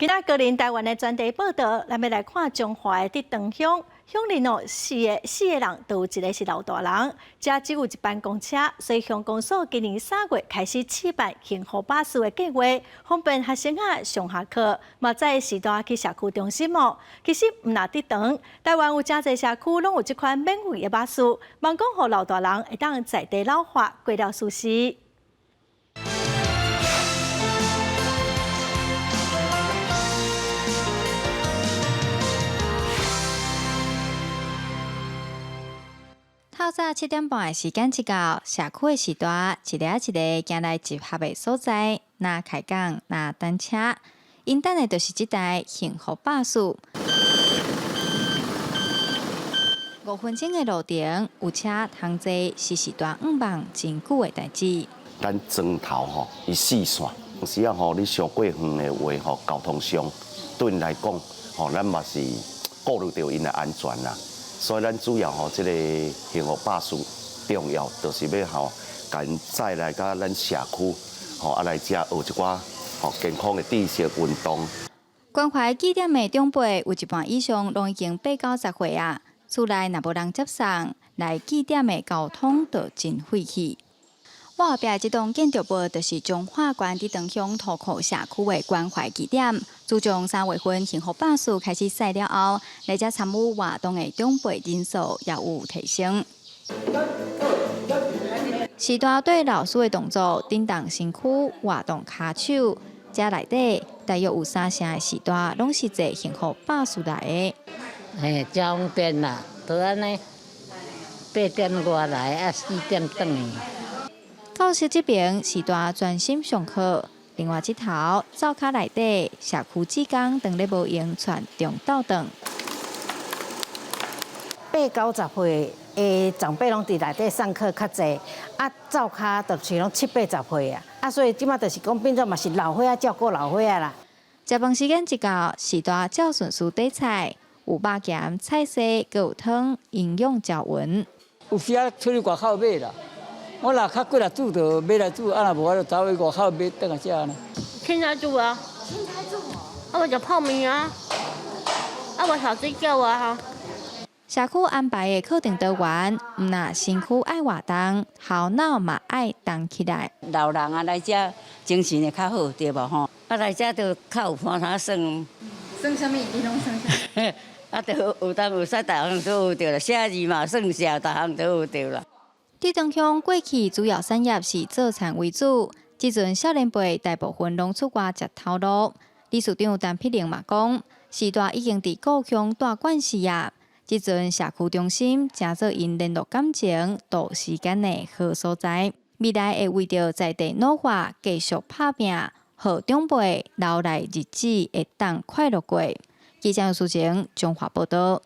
今仔個人台灣的專題報導，咱欲來看彰化的竹塘鄉鄉鄰哦，四个四个人都有一个是老大人，遮只有一班公車，所以鄉公所今年3月開始試辦幸福巴士的計劃，方便學生仔上下課，嘛載序大去社區中心哦。其實毋但竹塘，台灣有誠濟社區攏有這款免費的巴士，望講予老大人會當在地老化，過了舒適。透早7點半的時間一到，社區的序大一个一个行來集合的所在，若開講，若等車，𪜶等的就是這台幸福巴士。5分鐘的路程，有車通坐是序大向望真久的代誌。咱磚頭吼，伊四線，有時仔吼，你傷過遠的話吼，交通上對𪜶來講吼，咱嘛是顧慮著𪜶的安全啦。所以咱主要吼，這个幸福巴士重要，就是欲吼，共𪜶載來到咱社區，吼啊來遮學一寡吼健康的知識運動。關懷據點的長輩有一半以上攏已經八九十歲啊，厝內若無人接送，來據點的交通就真費氣。我後壁這棟建築物就是彰化縣竹塘鄉塗埔社區的關懷據點。自從3月份幸福巴士開始駛了後，來遮參與活動的長輩人數也有提升。序大對老師的動作，振動身軀，活動跤手，遮內底大約有三成的序大攏是坐幸福巴士來的。嘿，真方便啦，就按呢，8點外來，啊4點轉去。教室這邊序大專心上課，另外這頭灶跤內底社區志工當咧無閒傳中晝頓。八九十歲的長輩攏佇內底上課較濟，啊灶跤就是攏七八十歲啊，啊所以這馬就是講變做嘛是老歲仔照顧老歲仔啦。食飯時間一到，序大照順序點菜，有肉鹹菜色，閣有湯，營養均勻。有時仔出去外口買啦。我若較過來煮就買來煮，啊若無我就走去外口買轉來食呢。凊彩煮啊。凊彩煮哦。啊，無食泡麵啊，啊無炒水餃啊。社區安排的課程導員，毋但身軀愛活動，頭腦嘛愛動起來。老人啊來遮精神會較好，對無吼？啊來遮就較有盤通耍。耍啥物？你攏耍啥？啊，就學東學西，逐項都學著啦。寫字嘛算數，逐項都學著啦。竹塘鄉過去主要產業是做田為主，這陣少年輩大部分攏出外食頭路。理事長陳碧玲嘛講，序大已經佇故鄉蹛慣勢啊。這陣社區中心成做𪜶聯絡感情、度時間的好所在。未來會為著在地老化繼續拍拚，予長輩老來日子會當快樂過。記者楊淑晴，彰化報導。